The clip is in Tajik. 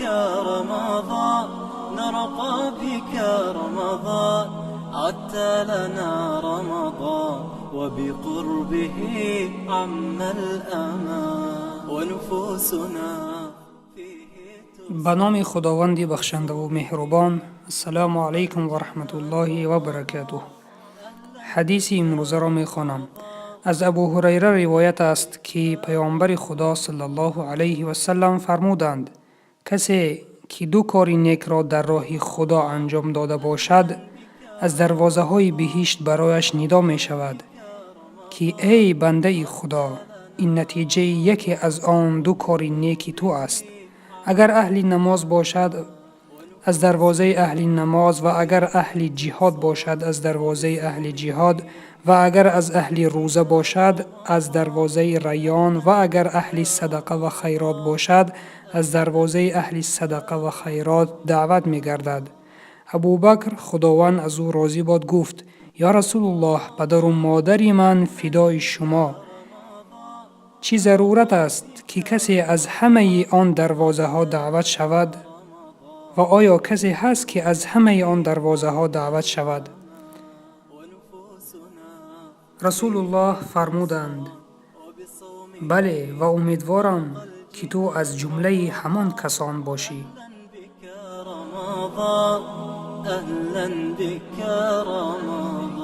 بك رمضان، نرقى بك رمضان، عدت لنا رمضان، وبقربه عم الأمان، ونفوسنا فيه. Ба номи Худованди бахшандаву меҳрубон. Ассалому алайкум ва раҳматуллоҳи ва баракатуҳ. Ҳадиси имрӯзаро мехонам. Аз Абу Ҳурайра ривоят аст, ки Паёмбари Худо саллаллоҳу алайҳи васалам фармуданд: «Касе ки ду кори некро дар роҳи Худо анҷом дода бошад, аз дарвозаҳои биҳишт барояш нидо мешавад, ки эй бандаи Худо, ин натиҷаи яке аз он ду кори неки ту аст». Агар аҳли намоз бошад, аз дарвозаи аҳли намоз, ва агар аҳли ҷиҳод бошад, аз дарвозаи аҳли ҷиҳод, ва агар аз аҳли рӯза бошад, аз дарвозаи Райён, ва агар аҳли садақа ва хайрот бошад, аз дарвозаи аҳли садақа ва хайрот даъват мегардад. Абубакр, Худованд аз ӯ розӣ бод, гуфт: «Ё Расулуллоҳ, падару модари ман фидои шумо, чӣ зарурат аст, ки касе аз ҳамаи он дарвозаҳо даъват шавад? Ва оё касе ҳаст, ки аз ҳамаи он дарвозаҳо даъват шавад?» Расулуллоҳ фармуданд: «Бале, ва умедворам, ки ту аз ҷумлаи ҳамон касон бошӣ». رمضان، أهلا بك رمضان.